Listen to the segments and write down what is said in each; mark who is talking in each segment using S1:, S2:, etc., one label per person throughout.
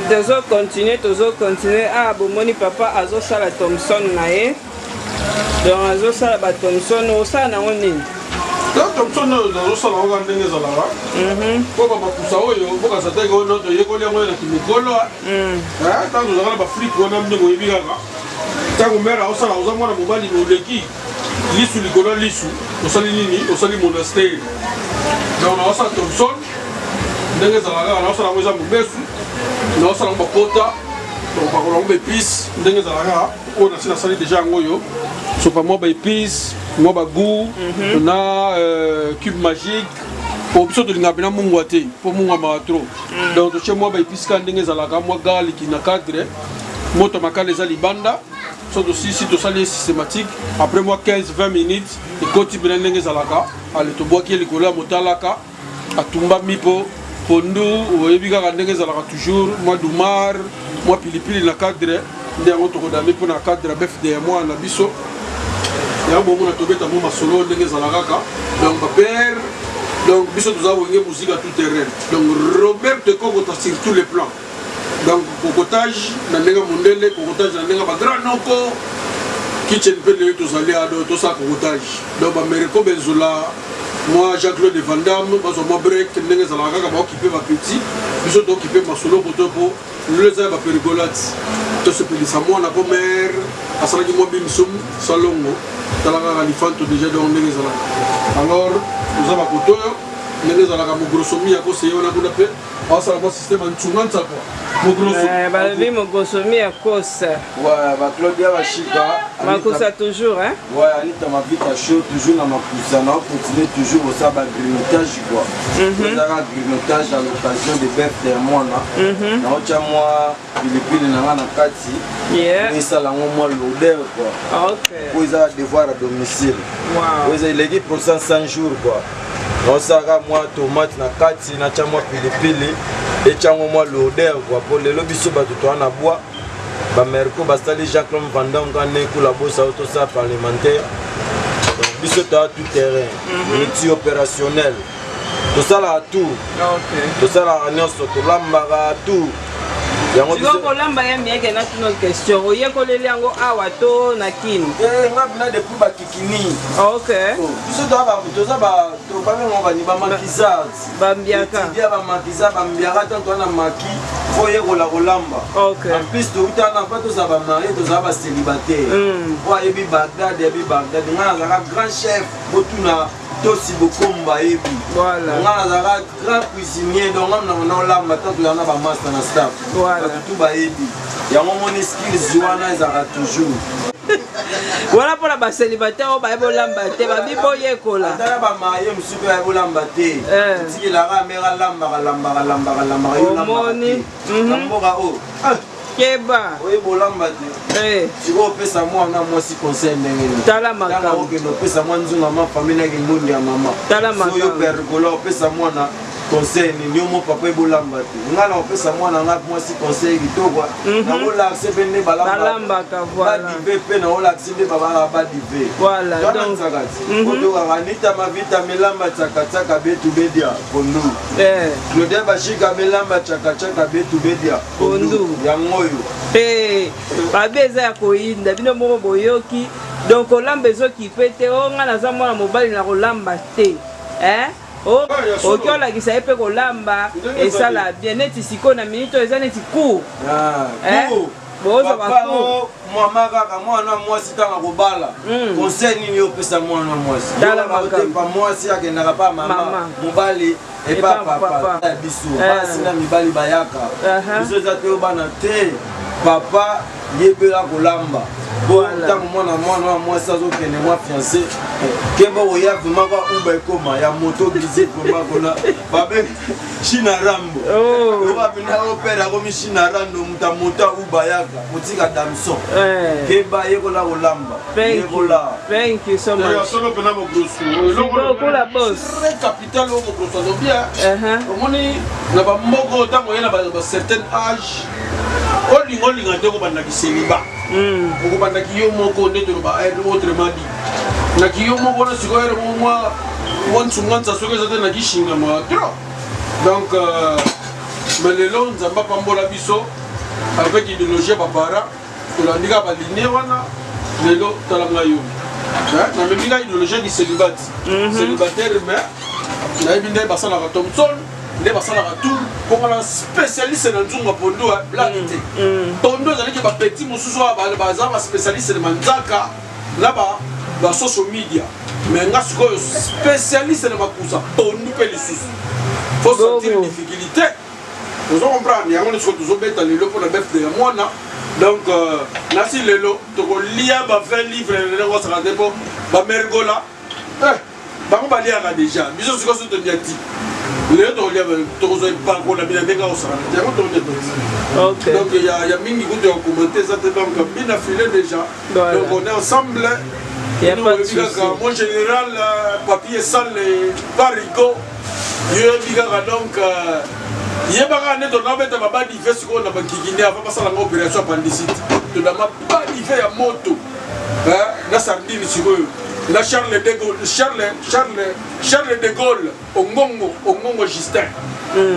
S1: Tozo continuer, tozo continuer. Ah, bomoni papa azosala Thomson na ye. Donc azosala ba Thomson, osala nango nini?
S2: Donc Thomson oyo nazosala yango kaka ndenge ezalaka. Po ba makusa oyo bokasa te oyo toyekoli yango na kimikolo. Ntango tozalaka na bafrike wana ndenge oyebi kaka. Ntango mare aosala oza mwana mobali oleki lisu likolo ya lisu osali nini osali monastère. Donc naosala Thomson ndenge ezalaka kaka naosala yango eza mobesu naosala yango bakota tokopakola yango baepice ndenge ezalaka kaka oyo nasi nasali deja yango oyo sopa mwa baepice mwa bagout na cube magique po biso tolingaka mpena mungwa te mpo mungwa maka trop donc totie mwa baepice kaka ndenge ezalaka mwa garlic na cadre moto makala eza libanda so tosilisi tosali ye systématique après mwa 15 20 minutes ekoti mpena ndenge ezalaka ale tobwaki ye likolo ya motalaka atumbami mpo pondu oyebi kaka ndenge ezalaka toujours mwa dumar mwa pilipili na cadre nde yango tokodame mpo na cadre ya bef de ya mwana na biso yango bomona tobeta mwa masolo ndenge ezala kaka donc bapere donc biso toza wenge muzika tout terrain donc Robert Kokota sur tous les plans donc kokotage na ndenge mondele kokotage na ndenge bagrand noko kitchen mpe ndenge tozali ado tosala kokotage donc bameriko benzola mwa Jean Claude Van Damme bazwa mwa break ndenge ezalaka kaka baokipe bapetit biso tookipe masolo koto mpo lelo eza ya baperigolate tosepelisa mwana mpo mare asalaki mwa bimsum salongo tala kaka lifanto déjà donc ndenge ezalaka alors toza bakoto oyo ndenge ezalaka mogrosomi ya koseye wana kuna mpe asala mwa système ya ntsunga ntsakwa mogroso
S1: Balobi mogosomi ya kosa.
S3: Ouais, ba Claudia Bashika.
S1: Makusa toujours, hein?
S3: Ouais, Anita Mavita show toujours na Makusa, na continue toujours au ça ba grignotage quoi. Ezaka grignotage à l'occasion de bœuf de mwana. Na otia mwa pilipili na nga na kati. Esala yango mwa lourdeur quoi. Po eza devoir à domicile. Po eza eleki procès 100 jours quoi. Naosalaka mwa tomate na kati, natya mwa pilipili, etyango mwa lourdeur quoi. Po lelo biso bato toa na bwa bamerco basali Jacques Van Damme ka nekula bosa oyo tosala parlementaire. Donc biso toa tout terrain, multi opérationnel, tosalaka tout, tosalaka nyonso, tolambaka tout yango.
S1: Sikoyo kolamba ya mieke na tuna question, oyekoleli yango awa to na Kini?
S3: Nga mpena depuis bakikini. Biso toza babengo bani bamaquisards.
S1: Bambiaka.
S3: Étudia bamakisa bambiaka ntango toza na maki fo oyekola kolamba. En plus touta na mpa tozala bamarie, tozala bacélibataire. Po ayebi Bagdad, ayebi Bagdad, nga nazalaka grand chef, botuna Tosi Bokomba ayebi. Nga nazalaka grand cuisinier, donc nga na olamba ntango tozala na bamaster na staff. Bato tu bayebi yango, moni skills wana ezalaka toujours.
S1: Wana mpona bacélibataire oyo bayebi olamba te, babi boyekola.
S3: Ata na bamarie mosusu mpe bayebi olamba te, tikelaka mare alambaka, lambaka, lambaka, lambaka, yo lambaka
S1: Omoni.
S3: te na mboka oyo. Ah,
S1: Keba.
S3: Oyeba olamba te. Sikoyo opesa mwana mwasi conseil ndenge nini?
S1: Tala makambo.
S3: Ntango okende opesa mwa nzunga ma famille naki mbondi ya mama.
S1: Tala
S3: So yo
S1: makambo.
S3: pergola opesa mwana conseil nini? Yo mo papa ebolamba te, nga na opesa mwana nga mwasi conseil kitoko, nakolakise mpe nde
S1: balambaka, voilà.
S3: Badive mpe naolakise nde babalaka badive. Nzakati otokaka Anita Mavita melamba tsakatsaka betu bedia pondu. Claudia Bashika melamba tsakatsaka betu bedia
S1: pondu.
S3: Yango oyo.
S1: Babe eza ya koyinda bino moko boyoki. Donc kolamba ezokipe te o nga naza mwana mobali na kolamba te, eh? O
S2: Ah, ya solo.
S1: Oki olakisa ye mpe kolamba.
S2: Ndenge ezali.
S1: Esala bien neti sikoyo na minute oyo eza neti cour.
S3: Ah,
S1: Eh?
S3: cour.
S1: Bozwa
S3: Papa
S1: bacour.
S3: o mama kaka mwana mwasi ntango akobala, conseil nini opesa mwana mwasi?
S1: Tala
S3: Yo kaka
S1: makambo.
S3: otepa mwasi akendaka pa mama,
S1: Mama.
S3: mobali epa
S1: Epa
S3: papa.
S1: papa.
S3: Ya biso basi na mibali bayaka biso eza te oyo bana te papa yebela kolamba po ntango mwana wa mwasi azokende mwa fiancé keba oya vraiment kwa uba ekoma ya moto gize vraiment kuna babe China Rambo. Owa pena opere akomi China Rando, moto ya moto ya uba yaka kotika damson. Keba, yekola kolamba.
S1: Thank you.
S3: Yekola.
S1: Thank you so
S2: Ya
S1: much.
S2: solo mpena mogrosu.
S1: Sikoyo boss.
S2: Très capital oyo mogrosu alobi omoni na bamoko ntango oye na ba certain âge olinga olinga te okobandaki célibat, okobandaki yo moko nde toloba autrement dit naki yo moko wana sikoyo ere mwa mwa ntsunga nsa soki eza te nakishingama trop donc. Mais lelo Nzambe apambola biso avec idéologie ya baparent, tolandi kaka balinie wana. Lelo tala ngai yo, namemi ngai idéologie du célibat, célibataire, mais nayebi nde basalaka thomson, nde basalaka tout mpo ngana spécialiste na nzungu ya pondu. Blague te, pondu ezalaki bapeti mosusu oyo baza baspécialiste na manzaka na ba social media, mais nga sikoyo spécialiste na makusa, pondu mpe lisusu faut sentir difficulté. Ozo comprendre yango nde sikoyo tozobeta lelo mpona bœuf ya mwana. Donc nasi lelo tokolia ba 20 livre ndenge osaka te, mpo bamergola bango baliaka déjà. Biso sikoyo so tolia ti lelo, tokolia, tokozwa epakola bina ndenge akosaka te, yango tokolia. Donc ya mingi kutu ya commenter eza te. Donc bina filet déjà. Donc on est ensemble.
S1: Y a pas de souci.
S2: Mon général papier sale barigo, yoyebi kaka. Donc yebaka nde tonabeta babadive sikoyo na bakikini avant basalanga opération appendicite. Todama badive ya moto na sardine sikoyo na Charles de Gaulle, Charles de Gaulle Ongongo, Ongongo Justin.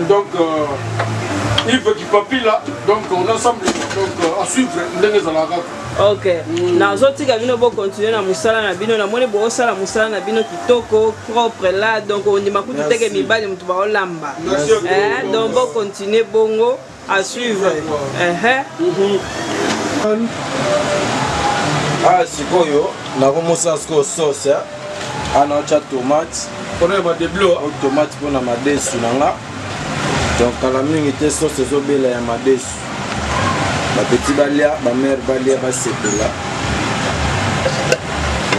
S2: Donc Yves Kipapila, donc on est ensemble. Donc à suivre ndenge ezalaka kaka.
S1: Ok, nazotika bino bocontinue na mosala na bino. Namoni boosala mosala na bino kitoko, propre là. Donc ondima kutu teke mibali moto baolamba. Donc bocontinue bongo, à suivre.
S3: Ah, sikoyo nakomosala sikoyo sauce ana otya tomate.
S2: Mpona ya madeblo.
S3: Tomate mpona madesu na nga. Donc kala mingi te, sauce ezobela ya madesu, bapeti balia, bamare balia, basepela.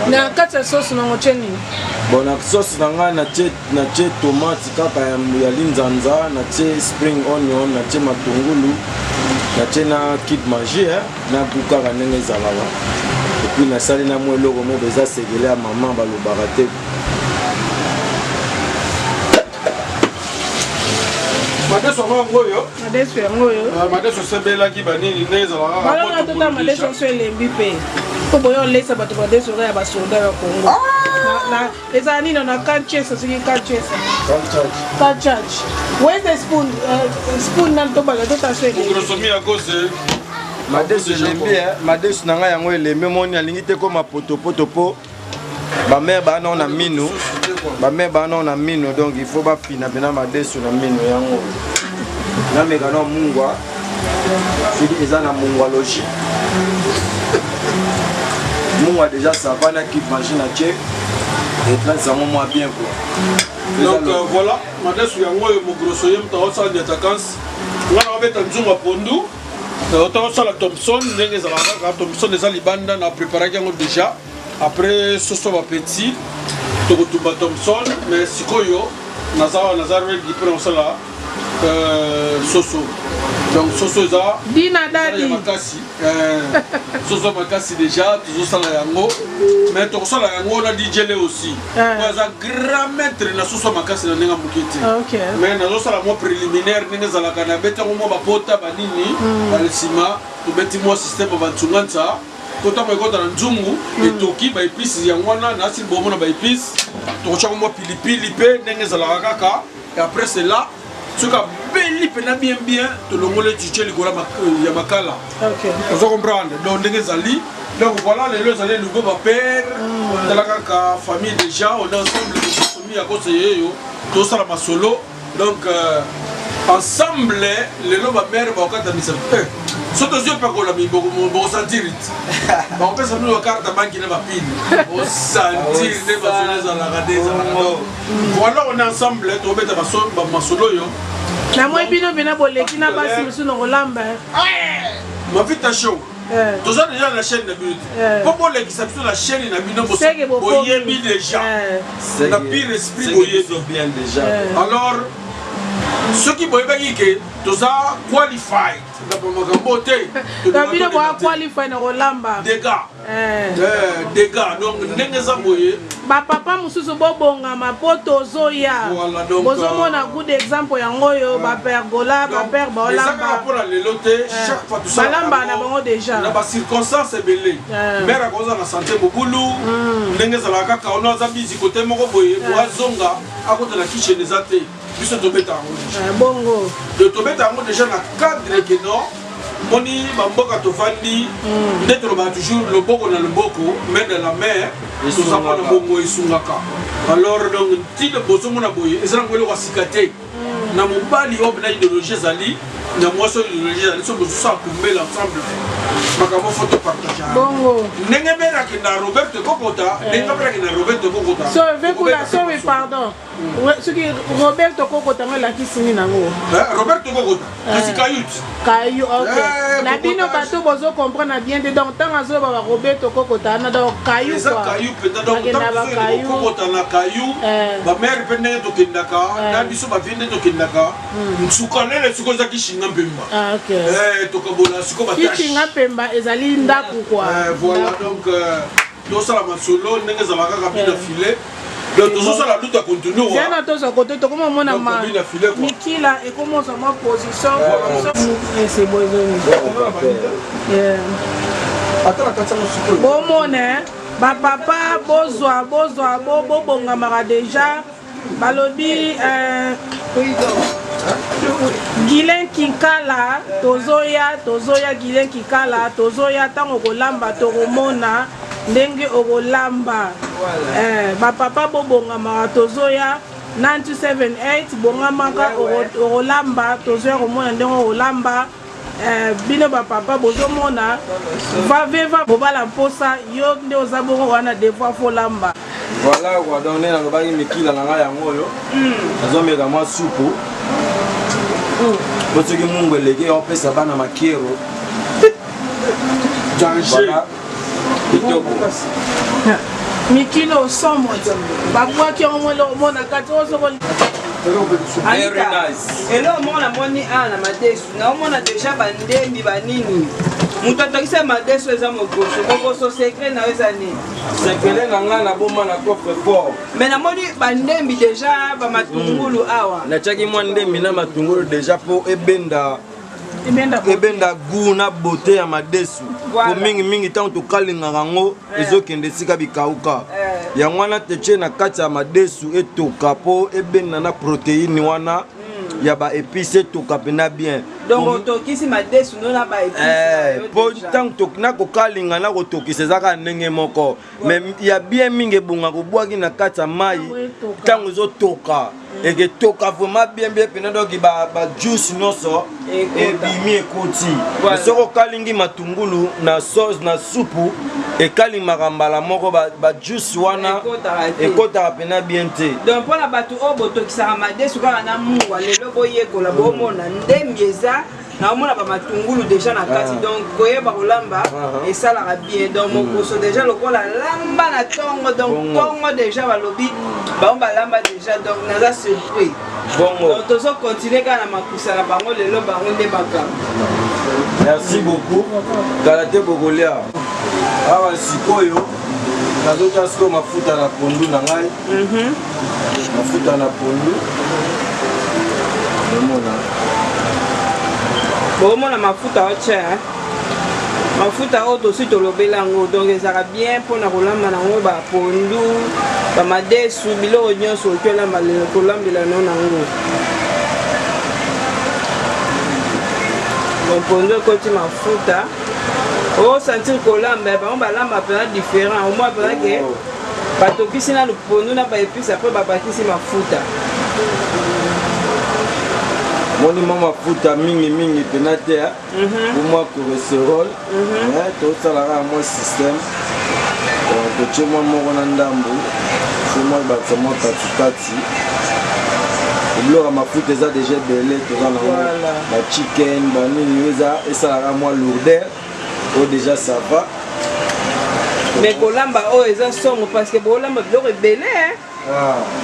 S4: Na kati ya sauce nango tie nini?
S3: Bon, na sauce na ngai natie tomate kaka ya linzanza, natie spring onion, natie matungulu, natie na cube Maggi, na goût kaka ndenge ezalaka. Et puis nasali na mwa eloko moko eza sekele ya mama balobaka te.
S2: Madeso yango yango oyo.
S4: Madeso yango oyo.
S2: Madeso osebelaki banini ndenge ezalaka.
S4: Balonga tota madeso nyonso elembi mpe mpo boye olesa bato madeso oza ya basoda ya Congo. Ezala nini na kanchesa, soki kanchesa, kanchach. Where's the spoon? Spoon nani tobala tota so elembi.
S2: Grosomi ya gose.
S3: Madeso elembi, madeso na ngai yango elembi. Omoni, alingi te koma potopoto mpo bamare baa nao na mino, bamare baa nao na mino. Donc il faut bafina mpena madeso na mino yango. Nameka nao mungwa soki eza na mungwa logique. Mungwa déjà ça va, na cube Maggi na tie, etrace yango mwa bien quoi.
S2: Donc voilà, madesu yango oyo, mogroso ye moto aosala niatakansi. Nga na babeta nzungu ya pondu, otosala thomson ndenge ezalaka kaka. Thomson eza libanda, na préparaki yango déjà. Après soso bapeti, tokotumba thomson. Mais sikoyo naza naza ready mpona kosala soso. Donc soso eza
S4: dina
S2: ya
S4: dadi
S2: makasi, soso makasi déjà tozosala yango. Mais tokosala yango na djele aussi, po aza grand maître na soso makasi na ndenge ya moke te. Mais nazosala mwa préliminaire ndenge ezalaka, nabeti yango mwa bapota banini na nsima, tobeti mwa système ya bantungansa po ntango ekota na nzungu etoki baépice yango wana. Nasi bomona baépice, tokotiaka mwa pilipili mpe ndenge ezalaka kaka. Et après cela, soki abeli mpena bien bien, tolongoli, titie likolo ya makala. Ozo comprendre? Donc ndenge ezali. Donc voilà, lelo ezali elugo bapere, tala kaka famille déjà, on est ensemble. Somi ya koseye yo, tosala masolo. Donc ensemble lelo bamare bakokatamisa. So tozwi epakola, bokosentir ti bakopesa bino bacarte banki na bapine, osentir nde masolo ezalaka, nde ezalaka. Donc voilà, on est ensemble, tobeta bamasolo oyo.
S4: Namoi bino mpena boleki na basi mosusu na kolamba.
S2: Mavita Show, toza déjà na chaîne na bino te, mpo bolekisa biso na chaîne na bino, boyebi déjà na pire esprit, boyebi
S3: bien déjà.
S2: Alors soki boyebaki ke toza qualified. na bamakambo te.
S4: Na bino boa qualify na kolamba.
S2: Dégâts. Eh. Eh, dégâts. Donc ndenge eza boye.
S4: Ba papa mosusu bobongama po tozoya.
S2: Voilà, donc
S4: bozomona good exemple yango oyo ba pergola, ba père baolamba.
S2: Eza kaka pona lelo te, eh. chaque fois tout
S4: Balamba na bango déjà.
S2: Na ba circonstances ebele. Eh. Mère akoza na santé mobulu, ndenge ezalaka kaka ono aza busy côté moko boye, bo azonga akota na kitchen eza te. Biso tobeta yango
S4: déjà. Bongo.
S2: Donc tobeta yango déjà na cadre que non moni bamboka tovandi nde tolobaka toujours loboko na loboko, main dans la main, toza mpona bongo esungaka. Alors donc ntina bozomona boye eza nango eloko ya sika te. Na mobali oyo na idéologie ezali, na mwasi oyo idéologie ezali, so bozosala kumbela ensemble makambo fo topartage
S4: bongo.
S2: Ndenge mpe nakenda Roberto Kokota, ndenge mpe nakenda Roberto Kokota.
S4: So vekula, sorry, pardon, soki Roberto Kokota ngo elakisi nini nango?
S2: Roberto Kokota kasi kayut.
S4: Kayu, ok. Na bino bato bozo comprendre bien te. Donc ntango azoloba ba Roberto Kokota wana, donc kayu.
S2: Eza kayu mpenza. Donc ntango kokota na kayu, bamare mpe ndenge tokendaka na biso, bavie nde tokendaka nsuka nene sikoyo eza Kishinga Mpemba. Tokabola sikoyo.
S4: Kishinga Mpemba ezali ndako
S2: quoi. Voilà, donc tosala masolo ndenge ezalaka kaka bina filet. Donc tozosala luta continue.
S4: Zana tozwa kote tokoma omona mikila ekoma ozwa mwa position. C'est bon, ezongi. Bomona bapapa, bozwa bozwa, bobongamaka déjà. Balobi Gilin Kinkala, tozoya, tozoya. Gilin Kikala, tozoya. Ntango okolamba, tokomona ndenge okolamba. Bapapa bobongamaka, tozoya. 9278, bongamaka, okolamba, tozoya komona ndenge okolamba. Bino bapapa bozomona vaveva bobala mposa yo nde oza bongo wana devoir folamba.
S3: Voilà quoi, donc nde nalobaki mikila na ngai yango oyo nazomeka mwa supu po soki mungu eleki opesa bana makiero.
S2: Danger.
S3: Kitoko.
S4: Mikili osomo babwaki yango mwele omona kati ozoko.
S3: Very nice.
S1: Eloko moko namoni awa na madesu, naomona déjà bandembi banini. Moto atokisa madesu eza mokoso. Mokoso, secret na yo eza nini?
S3: Sekele na ngai naboma na coffre fort.
S1: Mais namoni bandembi déjà, bamatungulu awa.
S3: Natiaki mwa ndembi na matungulu déjà mpo ebenda ebenda goût na beauté ya madesu. Po mingimingi ntango tokalingaka yango ezokende esika bikauka. Yango wana tetie na kati ya madesu etoka mpo ebenda na protéine wana ya baépice, etoka mpena bien.
S1: Donc otokisi madesu no na baépice?
S3: Mpo ntango nakokalinga nakotokisa eza kaka ndenge moko, mais ya bien mingi ebonga kobwaki na kati ya mai ntango ezotoka, eketoka vraiment bien bien mpena. Donc bajuice nyonso ebimi, ekoti. Soki okalingi matungulu na sauce na supu, ekalimaka mbala moko, bajuice wana ekotaka mpena bien te.
S1: Donc mpona bato oyo botokisaka madesu kaka na mungwa, lelo boyekola, bomona ndembi eza, naomona bamatungulu déjà na kati. Donc koyeba kolamba esalaka bien. Donc mokoso déjà lokola lamba na ntongo, donc ntongo déjà balobi bango balamba déjà. Donc naza surpris.
S3: Bongo.
S1: Donc tozocontinue kaka na makusa na bango lelo, bango nde makambo.
S3: Merci beaucoup. Kala te bokolia. Awa sikoyo nazotya sikoyo mafuta na pondu na ngai, mafuta na pondu, omona.
S1: Bomona mafuta otya, mafuta oyo tosi tolobela yango. Donc ezalaka bien mpona kolamba nango bapondu, bamadesu, biloko nyonso oki olamba kolambela no nango. Bon, pondu ekoti mafuta, osentir kolamba bango balamba mpena différent. Omoi mpena ke batokisi nanu pondu na baépice, après babakisi mafuta.
S3: Moni mwa mafuta mingimingi mpena te po mwa cholestérol. Tosalaka mwa système, totie mwa moko na ndambu, fo mwa bakisa mwa katikati. Biloko ya mafuta eza déjà ebele, toza nango bachicken banini, eza esalaka mwa lourdeur oyo déjà ça va.
S1: Mais kolamba oyo eza songo parce que bolamba biloko ebele.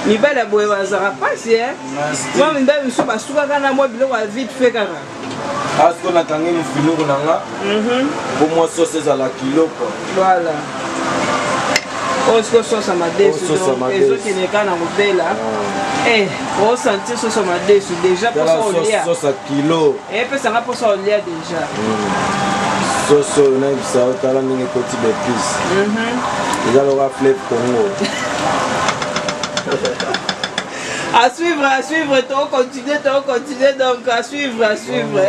S1: Mibali ya boye bazalaka mpasi. Mwa mibali mosusu basukaka na mwa biloko ya vite fait kaka.
S3: Asko nakangi mofinuku na nga po mwa sauce ezala kilo quoi.
S1: Voilà. Oyo sikoyo sauce ya madesu,
S3: Oyo sauce ya
S1: donc
S3: madesu.
S1: ezokende kaka na kobela. Eh, osentir sauce ya madesu déjà
S3: Tala
S1: mposa
S3: sauce,
S1: olia.
S3: sauce ya kilo.
S1: Epesanga mposa olia déjà.
S3: Sauce oyo nayebisa yo, tala ndenge ekoti baepice. Eza lokola fleuve Congo.
S1: À suivre, à suivre, to continuer, to continuer, donc à suivre, à suivre.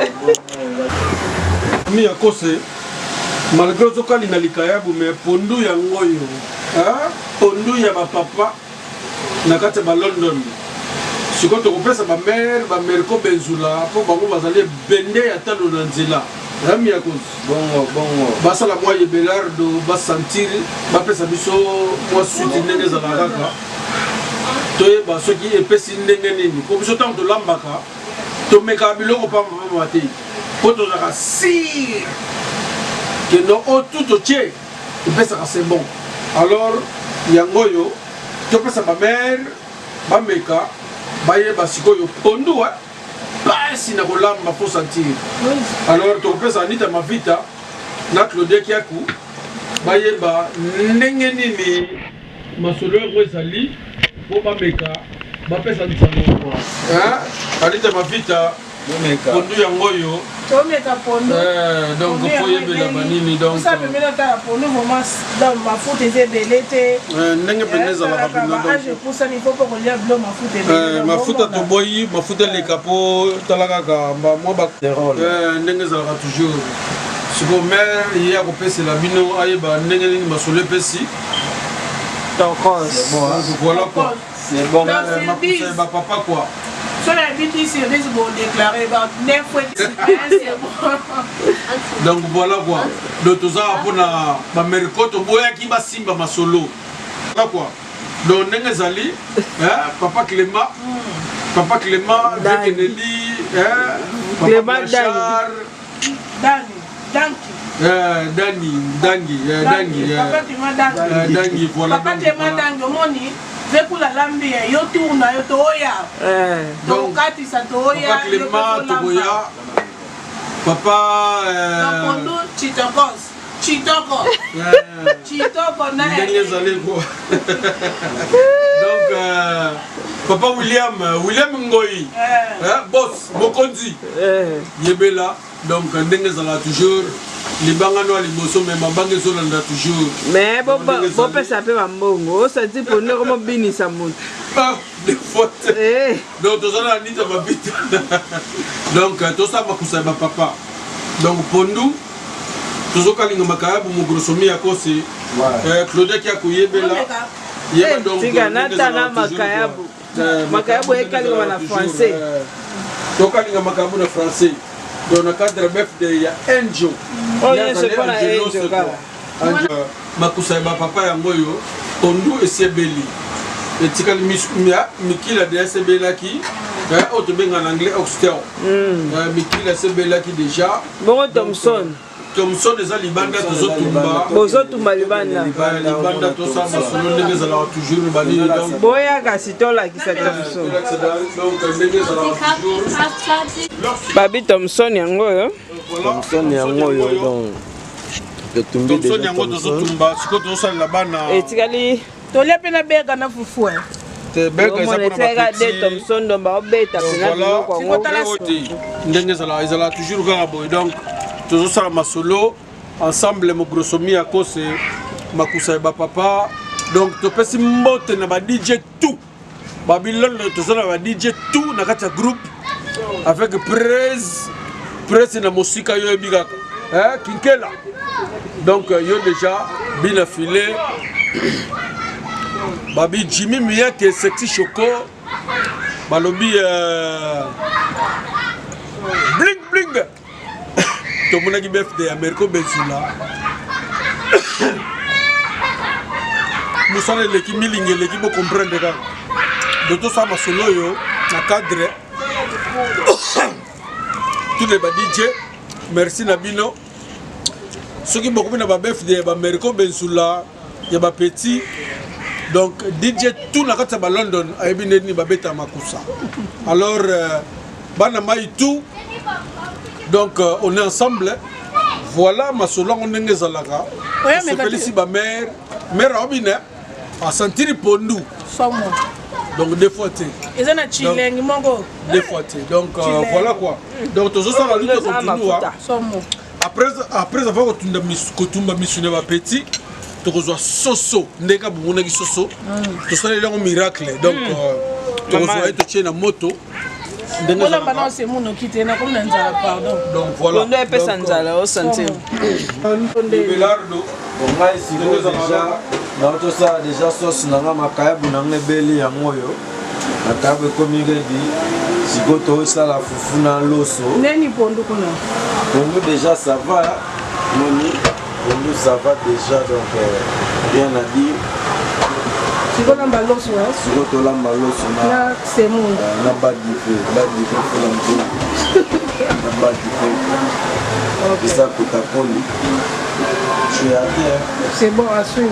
S2: Mi ya kose, malgré ozokalinga likayabu, mais pondu yango oyo, hein? Pondu ya bapapa na kati ya balondon. Sikoyo tokopesa bamare bamerko benzula mpo bango bazali ebende ya talo na nzela. Mi ya kose,
S3: Bongo bongo.
S2: basala mwa yebelardo, basentir, bapesa biso mwa suite ndenge ezalaka kaka, toyeba soki epesi ndenge nini. Mpo biso ntango tolambaka, tomekaka biloko pamba pamba te, mpo tozalaka sire ke no oyo tu totie epesaka, c'est bon. Alors yango oyo topesa bamare bameka, bayeba sikoyo pondu pasi na kolamba po sentir. Alors tokopesa Anita Mavita na Claudia Kiaku, bayeba ndenge nini masolo yango ezali, mpo bameka, bapesa nsango. Anita Mavita,
S3: Bomeka.
S2: Pondu yango oyo.
S4: Tomeka pondu.
S2: Donc
S4: Pondu
S2: po
S4: yango
S2: yebela
S4: ebeli.
S2: banini donc.
S4: Osa pembeni, otala pondu vraiment, donc mafuta eza ebele te.
S2: Ndenge mpenza ezalaka mpenza donc.
S4: Age epusani, faut mpo kolia bilo mafuta ebele.
S2: Eh, mafuta toboyi mafuta eleka, mpo tala kaka mwa
S3: Terol.
S2: Ndenge ezalaka toujours. Sikoyo mare ye akopesela bino, ayeba ndenge nini masolo epesi.
S1: Tokos.
S3: Bon, hein?
S2: Donc voilà quoi.
S3: C'est bon.
S4: Donc, sur
S2: Makusa
S4: 10.
S2: ya bapapa quoi.
S4: So na yebi 10 sur 10, bodéclare ba 9 fois 10, c'est bon.
S2: Donc voilà quoi, donc tozaka mpona bameriko, toboyaki basimba masolo. Voilà quoi, donc ndenge ezali, hein, papa Clément, papa Clément.
S1: Dangi.
S2: Vekeneli, hein, papa
S1: Clément.
S2: Blanchard.
S4: Dani Danki.
S2: Dani Dangi, Dangi.
S4: Papa Clément Dangi.
S2: Dangi, voilà.
S4: Papa
S2: Donc,
S4: Clément
S2: voilà.
S4: Dangi, omoni vekula lambi ya yo, tour na yo, tooya.
S2: Donc,
S4: Tokatisa, tooya.
S2: papa Clément, tokoya papa
S4: Pondu chitokos chitoko chitoko na
S2: ndenge ezali quoi. Donc papa William, William Ngoi, hein, boss mokonzi, yebela. Donc ndenge ezalaka toujours, libanga no ya liboso, mais mabanga ezolanda toujours.
S1: Mais
S2: Donc, ndenge ezali.
S1: bopesa mpe bambongo, osati pondu ekomobinisa moto.
S2: Ah, des fois te. Donc toza na Anita Mabita, donc tosala makusa ya bapapa. Donc pondu tozokalinga makayabu, mogrosomi ya kosi. Claudia ki akoyebela yeba. Donc
S1: Tika
S2: ndenge
S1: natala
S2: ezalaka toujours,
S1: makayabu.
S2: quoi.
S1: Makayabu ekalinga na
S2: toujours,
S1: français.
S2: Tokalinga makayabu na français, donc na cadre birthday ya Angel.
S1: Oyo
S2: Ye
S1: nyonso
S2: azali
S1: mpona
S2: Angelos,
S1: Angel
S2: quoi.
S1: kaka.
S2: Angel, makusa ya bapapa yango oyo. Pondu esi ebeli, etikali mikila deja esi ebelaki, oyo tobenga na anglais oxtail. Mikila esi ebelaki déjà.
S1: Bongo Thomson?
S2: Thomson eza libanda, tozotumba.
S1: Bozotumba libanda?
S2: Libanda, tosala masolo ndenge ezalaka toujours, banini donc.
S1: Boya kasi tolakisa Thomson.
S2: Donc ndenge ezalaka toujours.
S1: Babi, Thomson yango oyo.
S3: Thomson yango oyo, donc totumbi
S2: Thomson
S3: déjà.
S2: yango
S3: Thomson.
S2: tozotumba sikoyo, tozosalela bana.
S1: Etikali.
S4: Tolia mpe na berga na fufu.
S2: Te, berga eza
S1: omona
S2: mpona
S1: etikali de
S2: bapeti.
S1: Thomson, donc baobeta mpena biloko yango.
S2: Voilà, te, ndenge ezalaka, ezalaka toujours kaka boye. Donc tozosala masolo ensemble, mogrosomi ya kose, makusa ya bapapa. Donc topesi mbote na ba DJ tout babilolo, toza na ba DJ tout na kati ya groupe, avec prese prese na mosika, yo oyebi kaka, eh, kinkela. Donc yo déjà bina filet, babi Jimmy Miyake, Sexy Choco, balobi bling bling. Tomonaki bfd ya Merco Benzula, mosala eleki, milingi eleki, bocomprendre kaka. Donc tosala masolo oyo na cadre tous les ba DJ. Merci na bino. Soki bokomi na babfd ya bamerco Benzula ya bapeti, donc DJ tout na kati ya balondon ayebi nde nini babeta makusa. Alors bana mai tout. Donc on est ensemble. Voilà masolo yango ndenge ezalaka.
S4: Oya, meka te.
S2: Sepelisi ba mère, mère aobine asantiri pondu.
S4: Somo.
S2: Donc deux fois te.
S4: Eza na chilengi moko.
S2: Deux fois te. Donc
S4: Chilengi.
S2: voilà quoi. Donc tozosala lutte
S1: Eza
S2: continue.
S1: mafuta.
S4: Somo.
S2: Après avoir kotunda kotumba misuni ya bapeti, tokozwa soso ndenge bomonaki soso, tosaleli yango miracle. Donc tokozwa ye, totie na moto ndenge
S4: Olamba na
S2: ezalaka.
S4: osemu noki te, nakomi na nzala, pardon.
S2: Donc voilà.
S1: Pondu epesa nzala, osentir.
S2: Belardo.
S3: Bon, ngai sikoyo déjà naotosala déjà sauce na nga, makayabu na nga ebeli yango oyo, makayabu ekomi ready. Sikoyo tosala fufu na loso.
S4: Neni pondu kuna?
S3: Pondu déjà ça va, moni pondu ça va déjà, donc rien à dire.
S4: Sikoyo lamba loso, eh?
S3: Sikoyo tolamba loso na
S4: Na semu.
S3: Na badife badife fula mpungu na badife eza kotakoli tu as te.
S4: C'est bon à suivre.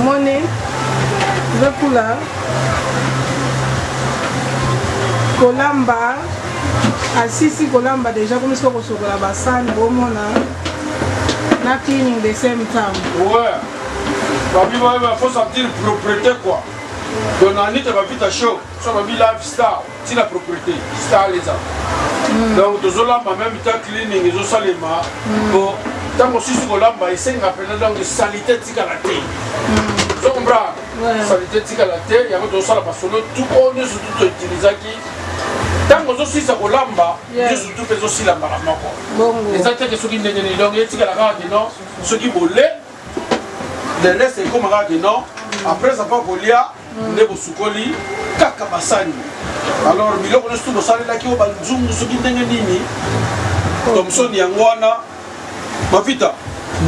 S4: Omoni ezokula kolamba, asisi kolamba déjà, komi siko kosokola basani, bomona na cleaning the same time.
S2: Ouais, babi ba faut sentir propreté quoi. Donc na Anita Bavita show so babi lifestyle ntina propreté style eza. Donc tozolamba, même temps cleaning ezosalema, po ntango osisi kolamba esengaka mpena donc saleté etikala te, ozo comprendre? Saleté etikala te, yango tozosala basolo tu oyo nyonso tu toutilisaki. Ntango ozosilisa kolamba, nyonso tu mpe ezosila mbala moko.
S4: Bongo.
S2: Eza teke soki ndenge nini, donc etikala kaka ke non, soki bole le reste ekóma kaka ke non, après avoir kolia nde bosukoli kaka basani. Alors biloko nyonso tu bosalelaki oyo banzungu soki ndenge nini, Thomson yango wana, Mavita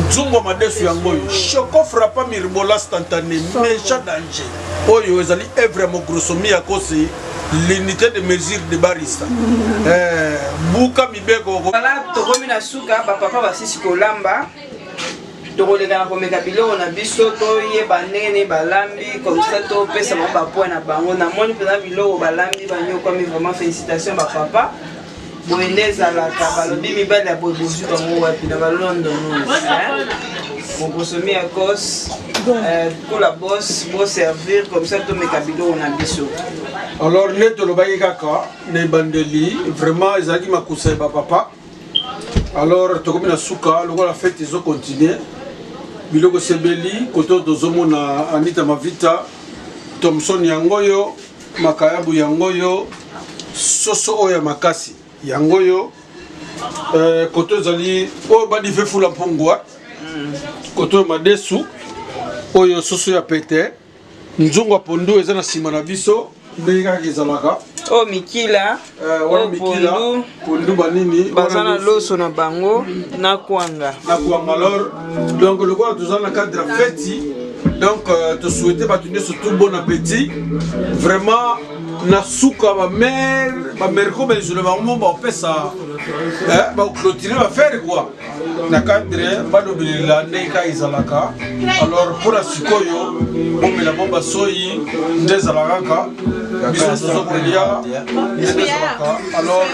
S2: nzungu ya madesu yango oyo, choco frappa mirbola instantané méchant danger. Oyo ezali œuvre ya mogrosomie ya kosi, l'unité de mesure de barista. Buka mibeko.
S1: Voilà, tokomi na suka, bapapa basisi kolamba, tokoleka na komeka biloko na biso, toyeba ndenge nini balambi, comme ça topesa bango bapoint na bango. Namoni mpenza biloko balambi banyokwami, vraiment félicitation bapapa. Boye nde ezalaka, balobi mibali ya boye bozwi bango wapi na balondon? Mokosomi ya cos kola bos boservir, comme ça tomeka biloko na biso.
S2: Alors nde tolobaki kaka na ebandeli, vraiment ezalaki makusa ya bapapa. Alors tokomi na suka, lokola fête ezocontinue, biloko esebeli kote oyo tozomona Anita Mavita Thomson yango oyo, makayabu yango oyo, soso oyo ya makasi yango oyo, kote ezali oyo badife fula mpungu, kote oyo madesu oyo, soso ya pete, nzungu ya pondu eza na nsima na biso ndenge kaka ezalaka.
S1: Oyo mikila.
S2: Wana
S1: oyo
S2: mikila.
S1: Pondu.
S2: Pondu banini.
S1: Baza
S2: wana
S1: na loso na bango na kwanga.
S2: Na kwanga. Alors donc lokola toza na cadre ya feti, donc tosouhaite bato nyonso tout bon appétit. Vraiment na suka bamare bamerko baizole bango mo baopesa baclôture bafere quoi na cadre balobelela ndenge kaka ezalaka. Alors mpona sikoyo bomela mo basoyi nde ezalaka kaka biso toza kolia ndenge ezalaka. Alors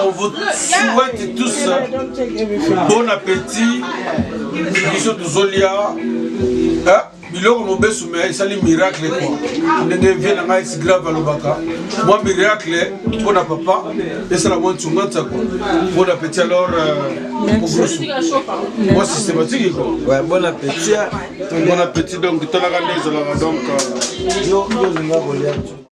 S2: on vous souhaite tous bon appétit. Biso tozolia biloko mobesu me esali miracle quoi, ndenge vie na ngai si grave alobaka mwa miracle mpona papa esala mwa ntunga ntsako. Bon appétit. Alors mogrosu mwa systématique quoi.
S3: Ouais, bon appétit.
S2: Bon appétit. Donc talaka nde ezalaka donc
S3: Yo yo olinga kolia.